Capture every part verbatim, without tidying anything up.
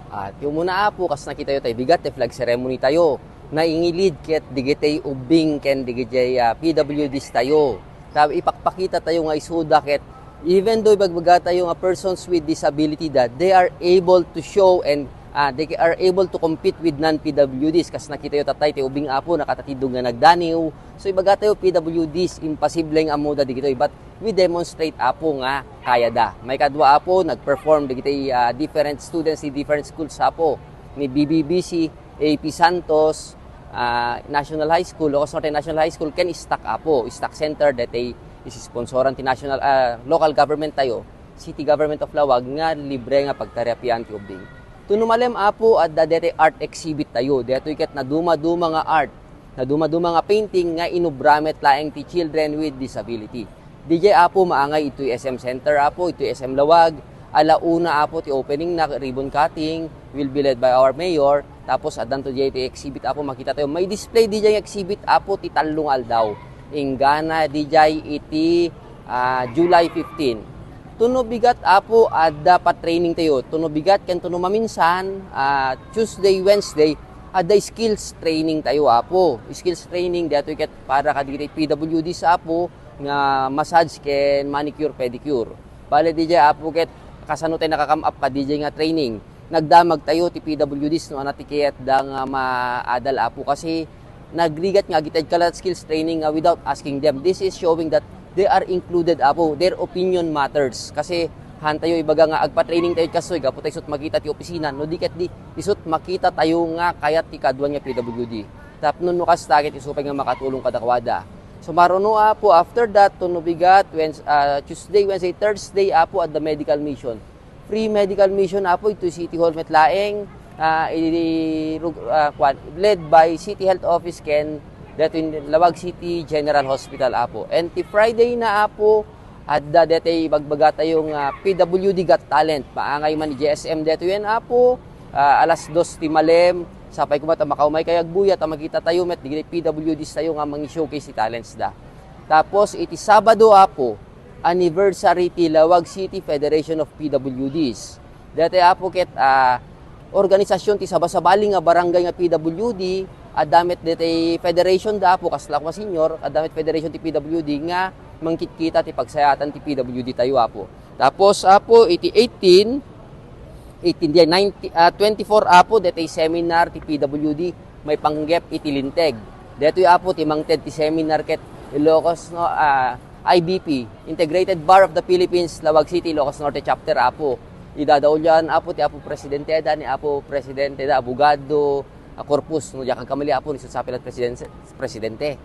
Ah, ti umuna, Apo, kas nakitayo tay bigat ti flag ceremony tayo. Naingilid ket digitay ubbing ken digitay, ah, P W Ds tayo. Ta ipakpakita tayo nga isuda ket even though ibagbaga tayo nga persons with disability, that they are able to show and, ah, they are able to compete with non-P W Ds. Kas nakitayo tatay ti ubbing, Apo, nakatatidog nga nagdaniw. So, ibaga tayo P W Ds, imposible nga ammoda digitoy. But we demonstrate, Apo, nga kayada. Maikadua, Apo, nag-perform digitay, ah, different students ti different schools, Apo, ni B B B C, A P Santos, ah, National High School, Ilocos Norte National High School, ken Stock, Apo, Stock Center, daytay isisponsoran ti national, ah, local government tayo, City Government of Laoag, nga libre nga pagtarapian ti ubbing. Tuno malem, Apo, adda daytay art exhibit tayo. Daytoy ket naduma-duma nga art, naduma-duma nga painting nga inubra met laeng ti children with disability. Didiay, Apo, maangay itoy S M Center, Apo, itoy S M Laoag. Ala una, Apo, ti opening na, ribbon cutting will be led by our mayor. Tapos, addanto didiay ti exhibit, Apo, makita tayo. May display didiay nga exhibit, Apo, ti tallo nga aldaw. Inggana didiay iti, ah, July fifteen. Tuno bigat, Apo, adda pa-training tayo. Tuno bigat ken tuno maminsan, ah, Tuesday, Wednesday, adda skills training tayo, Apo. Skills training, daytoy ket para kadagiti P W Ds, Apo, nga massage ken manicure, pedicure. Bale, didiay, Apo, ket kasano tayo nakakam-up kadidiay nga training? Nagdamag tayo ti P W Ds no ania ti kayatda nga maadal, Apo, kasi nagrigat nga agitedka latta skills training nga without asking them. This is showing that they are included, Apo. Their opinion matters. Kasi han tayo ibaga nga agpa-training tayo kastoy, gapu tayo isut makita ti opisina, no di ket di, isut makita tayo nga kayat ti kaduan nga P W D. Tapno no kasta, ket isu pay nga makatulong kadakuada. So, maruno, Apo, after that, tuno bigat, Wednes-, ah, Tuesday, Wednesday, Thursday, Apo, adda medical mission. Free medical mission, Apo, itoy City Hall met laeng, ah, i-, rug-, ah, kwan, led by City Health Office ken daytoy Laoag City General Hospital, Apo. And ti Friday na, Apo, adda daytoy ibagbaga tayo nga P W D Got Talent. Maangay man idiay S M daytoyen, Apo, ah, alas dos ti malem, sapay koma ta makaumay kayo agbuya ta makita tayo met dagiti P W Ds tayo nga mangi-showcase ti talents da. Tapos iti Sabado, Apo, anniversary ti Laoag City Federation of P W Ds. Daytoy, Apo, ket, ah, organisasyon ti sabasabali nga barangay nga P W D, adda met daytoy federation da, Apo, kasla koma senior, adda met federation ti P W D nga mangkitkita ti pagsayaatan ti P W D tayo, Apo. Tapos, Apo, iti eighteen, eighteen diay, nineteen, ah, twenty-four, Apo, daytoy seminar ti P W D, maipanggep iti Linteg. Daytoy, Apo, ti mangted ti seminar ket Ilocos, no, ah, I B P, Integrated Bar of the Philippines, Laoag City, Ilocos Norte Chapter, Apo. Idadaulyan, Apo, ti Apo Presidente da, ni Apo Presidente da, abogado, ah, corpus, no, diak agkamali, Apo, ni Susapil at Presidente, Presidente.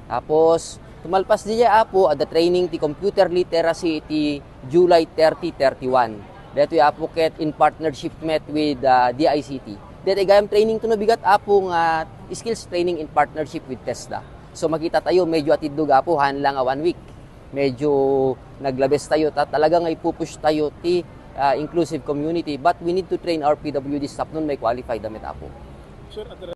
Tapos, tumalpas diay, Apo, adda training ti computer literacy iti July thirty, thirty-one. Daytoy, Apo, ket in partnership met with, ah, D I C T. Daytoy gayam training tuno bigat, Apo, nga skills training in partnership with TESDA. So, makita tayo, medyo atiddog, Apo, han la nga one week. Medyo naglabes tayo, ta talaga nga ipupush tayo ti, ah, inclusive community. But we need to train our P W D staff nun, may qualified da met, Apo. Sir, at the